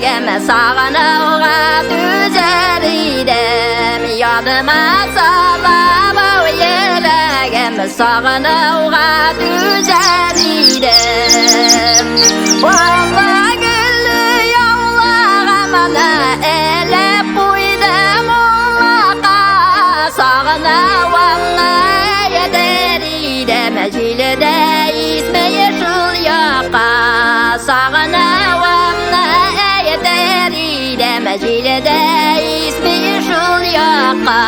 Йөрәгем сагынуга түзәр идем. Ядыма сала бу йөрәгем сагынуга түзәр идем. Алла гөлле яулыгымны элеп куйдым улакка. Сагынуымны әйтер идем, җилдә исмәй шул якка. Сагынуымны әйтер идем, җилдә исмәй шул якка.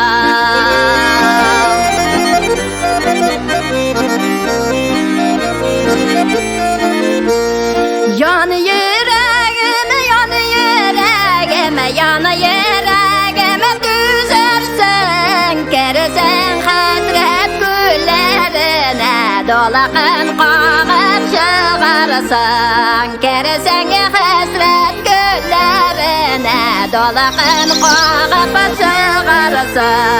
Ян йөрәгем, ян йөрәгем, ян йөрәгем түзәрсең, керсәң хәсрәт күлләренә, долакын кагып чыгарсың. Керсәң хәсрәт күлләренә, долакын кагып чыгарсың.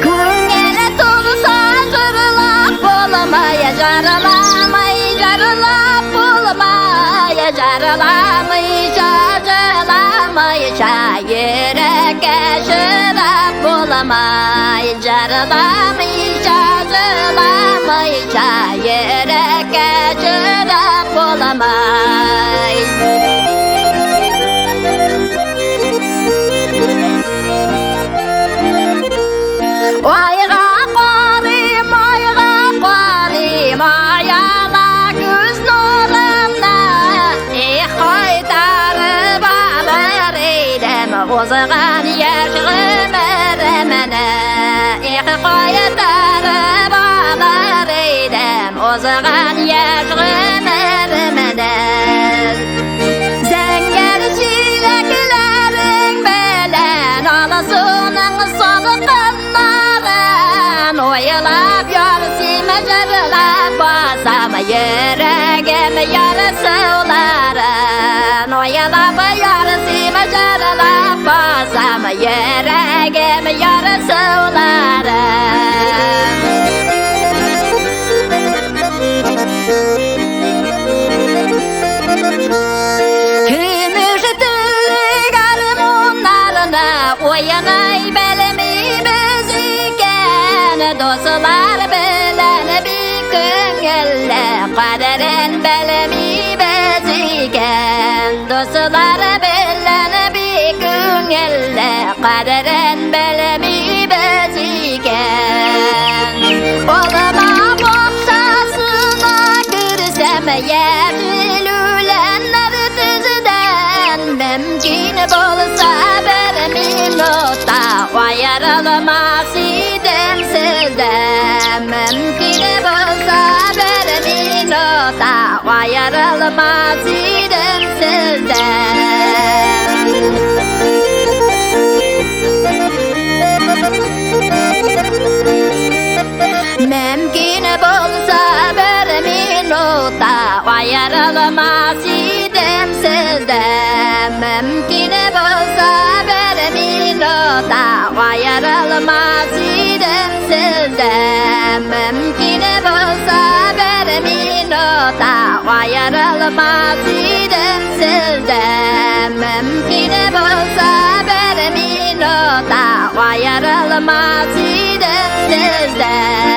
Күңеле тулса җырлап булмай, җырламай, җырлап булмай, җырламыйча, җырламыйча йөрәккә чыдап булмай, җырламыйча, җырламыйча йөрәккә чыдап булмай. Айга карыйм, айга карыйм, аяла күз нурымны. Эх, кайтарып алыр идем узган яшь гомеремне. Эх, кайтарып алыр идем узган яшь гомеремне. Зәңгәр чиләкләрең белән аласуның салкыннарын уйлап ярсыйм, җырлап басам йөрәгем ярсуларын. Уйлап ярсыйм, җырлап басам йөрәгем ярсуларын. Көмеш телле гармуннарны уйнай белмибез икән, дуслар белән бик күңелле, кадерен белмибез икән. Дуслар белән бик күңелле, кадерен белмибез икән. Алма бакчасына керсәм, яшел үләннәр тездән, мөмкин булса бер минутта аерылмас идем сездән. Мөмкин булса бер минутта аерылмас идем сездән. Мөмкин булса бер минутта аерылмас идем сездән. Мөмкин булса бер минутта аерылмас идем сездән. Мөмкин булса бер минутта аерылмас идем сездән. Мөмкин булса бер минутта аерылмас идем сездән.